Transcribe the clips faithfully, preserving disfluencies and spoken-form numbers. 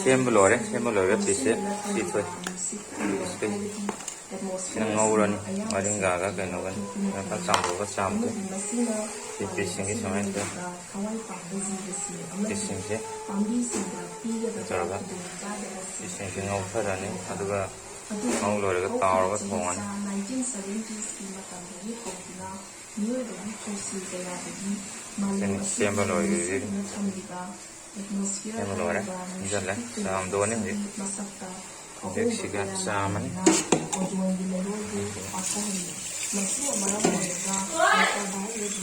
ꯁꯦꯝꯕ ꯂꯣꯏꯔꯦ꯫ ꯁꯦꯝꯕ ꯂꯣꯏꯔꯒ ꯄꯤꯁꯁꯦ ꯁꯤ ꯊꯣꯛꯑꯦ꯫ ꯄꯤꯁꯁꯦ ꯁꯤꯅ ꯉꯧꯔꯅꯤ꯫ ꯃꯔꯤꯡꯒꯥꯒ ꯀꯩꯅꯣꯒꯅꯤ꯫ ꯈꯔ ꯆꯥꯝꯊꯣꯛꯑꯒ ꯆꯥꯝꯃꯁꯦ꯫ ꯁꯤ ꯄꯤꯁꯁꯤꯡꯁꯦ ꯁꯨꯃꯥꯏꯅ ꯇꯧꯔꯦ꯫ ꯄꯤꯁꯁꯤꯡꯁꯦ ꯇꯧꯔꯒ ꯄꯤꯁꯁꯤꯡꯁꯦ ꯉꯧꯊꯔꯅꯤ꯫ ꯑꯗꯨꯒ ꯉꯧ ꯂꯣꯏꯔꯒ ꯇꯥꯎꯔꯒ ꯊꯣꯡꯉꯅꯤ꯫ ꯁꯤꯅ ꯁꯦꯝꯕ ꯂꯣꯏꯔꯦ꯫ ꯁꯦꯝꯕ ꯂꯣꯏꯔꯦ꯫ ꯏꯟꯖꯜꯂꯦ꯫ ꯆꯥꯝꯗꯣꯛꯑꯅꯤ ꯍꯧꯖꯤꯛ꯫ ꯍꯧꯖꯤꯛ ꯁꯤꯒ ꯆꯥꯝꯃꯅꯤ꯫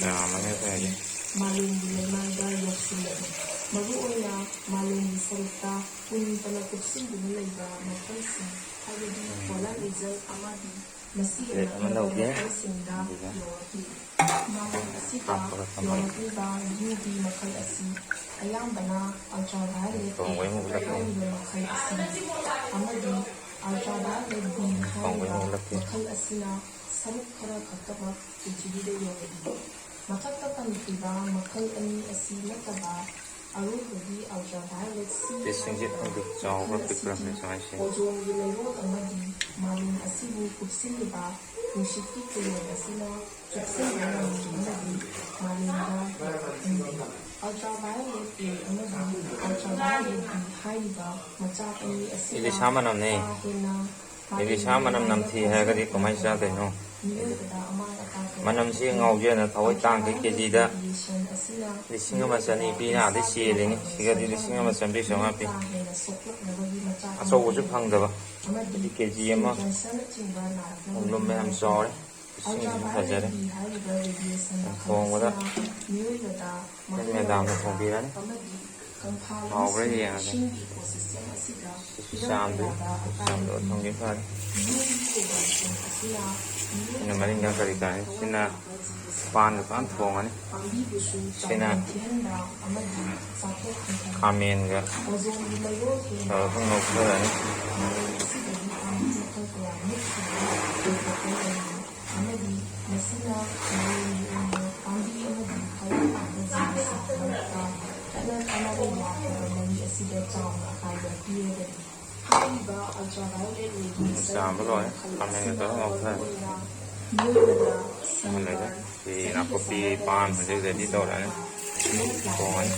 ꯆꯥꯝꯃꯅꯤ ꯑꯩꯈꯣꯏ ꯍꯧꯖꯤꯛ꯫ ꯃꯥꯂꯦꯝꯒꯤ ꯂꯩꯃꯥꯏꯗ ꯌꯧꯁꯤꯜꯂꯛꯏ꯫ ꯃꯔꯨꯑꯣꯏꯅ ꯃꯥꯂꯦꯝꯒꯤ ꯁꯔꯨꯛꯇ ꯀꯨꯟ ꯐꯅ ꯀꯨꯞꯁꯤꯟꯗꯨꯅ ꯂꯩꯕ ꯃꯐꯝꯁꯤꯡ, ꯍꯥꯏꯕꯗꯤ polar region ꯑꯃꯗꯤ ꯃꯁꯤꯒꯤ ꯄ꯭ꯂꯦꯠ ꯑꯃ ꯅꯛꯅꯕ ꯂꯧꯒꯦ꯫ ꯃꯐꯝꯁꯤꯡꯗ ꯑꯗꯨꯒ ꯌꯧꯔꯛꯂꯤ꯫ ꯃꯥꯂꯦꯝ ꯑꯁꯤꯗ ꯍꯥꯞꯄꯒ ꯊꯝꯃꯒꯦ꯫ ꯌꯧꯔꯛꯂꯤꯕ UV ꯃꯈꯜ ꯑꯁꯤ ꯑꯌꯥꯝꯕꯅ ultraviolet ꯊꯣꯡꯕꯩ ꯃꯨꯛ ꯎꯠꯂꯛꯀꯦ꯫ ꯍꯥꯏꯔꯤꯕ ꯃꯈꯜ ꯑꯁꯤꯅꯤ꯫ ꯑꯃꯗꯤ ultraviolet B ꯊꯣꯡꯕꯩ ꯍꯥꯏꯔꯤꯕ ꯃꯨꯛ ꯎꯠꯂꯛꯀꯦ꯫ ꯃꯈꯜ ꯑꯁꯤꯅ ꯁꯔꯨꯛ ꯈꯔ ꯈꯛꯇꯃꯛ ꯄ꯭ꯔꯤꯊꯤꯕꯤꯗ ꯌꯧꯔꯛꯏ꯫ ꯃꯊꯛꯇ ꯄꯟꯈꯤꯕ ꯃꯈꯜ ꯑꯅꯤ ꯑꯁꯤ ꯅꯠꯇꯕ ꯑꯔꯣꯏꯕꯒꯤ ultraviolet C ꯄꯤꯁꯁꯤꯡꯁꯦ ꯈꯪꯗꯦ, ꯆꯥꯎꯕ꯭ꯔꯥ ꯃꯈꯜ ꯄꯤꯛꯄ꯭ꯔꯥ ꯑꯁꯤꯗꯤ ꯁꯨꯃꯥꯏꯅ ꯁꯦꯝꯃꯤ꯫ Ozone ꯒꯤ ꯂꯩꯔꯣꯜ ꯑꯃꯗꯤ ꯃꯥꯂꯦꯝ ꯑꯁꯤꯕꯨ ꯀꯨꯞꯁꯤꯜꯂꯤꯕ ꯅꯨꯡꯁꯤꯠꯀꯤ ꯀꯨꯂꯦꯟ ꯑꯁꯤꯅ ꯆꯨꯞꯁꯤꯟꯕ ꯉꯝꯗꯦ ꯑꯃꯗꯤ ꯃꯥꯂꯦꯝꯗ ꯌꯧꯔꯛꯍꯟꯗꯦ꯫ Ultraviolet A ꯑꯃꯗꯤ ultraviolet B ꯍꯥꯏꯔꯤꯕ ꯃꯆꯥꯛ ꯑꯅꯤ ꯑꯁꯤꯅ ꯏꯂꯤꯁꯥ ꯃꯅꯝꯅꯦ꯫ ꯀꯥ ꯍꯦꯟꯅ ꯏꯂꯤꯁꯥ ꯃꯅꯝ ꯅꯝꯊꯤ ꯍꯥꯏꯔꯒꯗꯤ ꯀꯃꯥꯏꯅ ꯆꯥꯗꯣꯏꯅꯣ? ꯃꯅꯝꯁꯤ ꯉꯥꯎꯖꯦꯅ ꯊꯑꯣꯏ ꯇꯥꯡꯈꯩ ꯀꯦꯖꯤꯗ ꯂꯤꯁꯤꯡ ꯑꯃ ꯆꯅꯤ ꯄꯤꯅ ꯑꯥꯗꯩ ꯆꯦꯜꯂꯤꯅꯤ꯫ ꯁꯤꯒꯗꯤ ꯂꯤꯁꯤꯡ ꯑꯃ ꯆꯥꯝꯃꯔꯤ ꯆꯥꯝꯃꯉꯥ ꯄꯤ꯫ ꯑꯆꯧꯕꯁꯨ ꯐꯪꯗꯕ꯫ ꯍꯥꯏꯗꯤ ꯀꯦꯖꯤ ꯑꯃ ꯂꯨꯝꯃꯦ, ꯌꯥꯝ ꯆꯥꯎꯔꯦ꯫ ꯏꯁꯤꯡꯁꯨ ꯐꯖꯔꯦ꯫ ꯊꯣꯡꯕꯗ ꯑꯩꯈꯣꯏ ꯃꯦꯗꯥꯝꯅ ꯊꯣꯡꯕꯤꯔꯅꯤ꯫ ꯍꯥꯎꯕ꯭ꯔꯥ ꯌꯦꯡꯉꯒꯦ꯫ ꯁꯤꯁꯨ ꯆꯥꯝꯗ꯭ꯔꯤ꯫ ꯆꯥꯝꯗꯣꯛꯑ ꯊꯝꯒꯦ ꯐꯔꯦ꯫ ꯁꯤꯅ ꯃꯔꯤꯡꯒ ꯀꯔꯤ ꯀꯔꯥꯅꯤ꯫ ꯁꯤꯅ ꯄꯥꯟꯒ ꯐꯖꯅ ꯊꯣꯡꯉꯅꯤ꯫ ꯁꯤꯅ ꯈꯥꯃꯦꯟꯒ ꯇꯧꯔꯒ ꯉꯧꯊꯔꯅꯤ꯫ ꯑꯃꯗꯤ ꯃꯁꯤꯅ ꯃꯥꯂꯦꯝꯒꯤ ꯑꯣꯏꯅ ꯄꯥꯝꯕꯤ ꯑꯃꯗꯤ ꯍꯩ ꯄꯥꯟꯕ ꯖꯤꯕꯁꯤꯡꯒꯤ ꯃꯔꯛꯇ ꯈꯠꯅ ꯆꯩꯅꯕ ꯌꯥꯗꯕ ꯃꯔꯤ ꯑꯁꯤꯗ ꯆꯥꯎꯅ ꯑꯀꯥꯏꯕ ꯍꯥꯏꯔꯤꯕ ultraviolet ray ꯒꯤ ꯆꯥꯝꯕ ꯂꯣꯏꯔꯦ꯫ ꯈꯥꯃꯦꯟꯒ ꯇꯧꯔꯒ ꯉꯧꯊꯔꯦ꯫ ꯃꯤꯑꯣꯏꯕꯗ ꯂꯣꯏꯔꯦ꯫ ꯁꯤ ꯅꯥꯀꯨꯞꯄꯤ ꯄꯥꯟ ꯍꯧꯖꯤꯛ ready ꯇꯧꯔꯛꯑꯅꯤ꯫ ꯊꯣꯡꯉꯅꯤ꯫